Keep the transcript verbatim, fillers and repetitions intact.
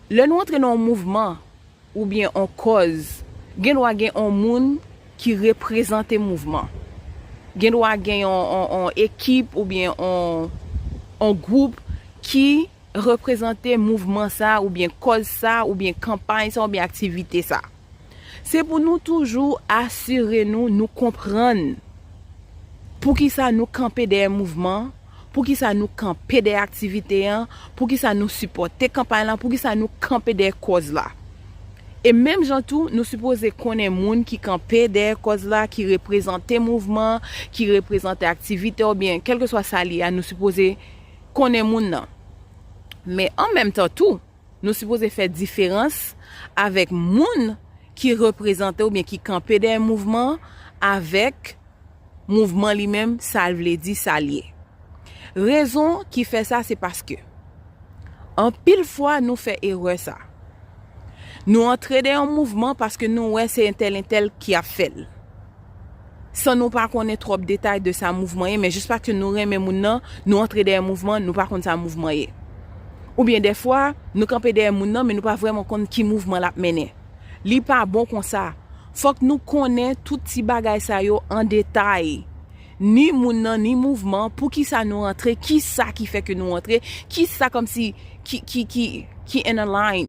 Lè nou antre nan yon mouvman oubyen yon kòz, gen dwa gen yon moun ki reprezante mouvman. Gen dwa gen yon, yon, yon ekip oubyen yon, yon gwoup ki reprezante mouvman sa oubyen kòz sa oubyen kanpay sa oubyen aktivite sa. Se pou nou toujou asire nou nou konprann poukisa nou kanpe dèyè mouvman, poukisa nou kanpe dèyè aktivite an, poukisa nou sipòte kanpay lan, poukisa nou kanpe dèyè kòz la. E menm jan tou, nou sipoze konnen moun ki kanpe dèyè kòz la, ki reprezante mouvman, ki reprezante aktivite oubyen kèlkeswa sa li ye a, nou sipoze konnen moun nan. Men an menm tan tou, nou sipoze fè diferans avèk moun ki reprezante oubyen ki kanpe dèyè mouvman avèk mouvman li menm, sa l vle di, sa l ye. Rezon ki fè sa, se paske anpil fwa nou fè erè sa. Nou antre dèyè yon mouvman paske nou wè se entèl entèl ki ap fè l. San nou pa konnen twòp detay de sa mouvman ye, men jis paske nou renmen moun nan, nou antre dèyè mouvman, nou pa konn sa mouvman ye. Oubyen dèfwa, nou kanpe dèyè moun nan, men nou pa vrèman konn ki mouvman l ap mennen. Li pa bon konsa. Fòk nou konnen tout ti bagay sa yo an detay. Ni moun nan, ni mouvman, poukisa nou antre, kisa ki fè ke nou antre, kisa kòmsi ki, ki, ki, ki in a line,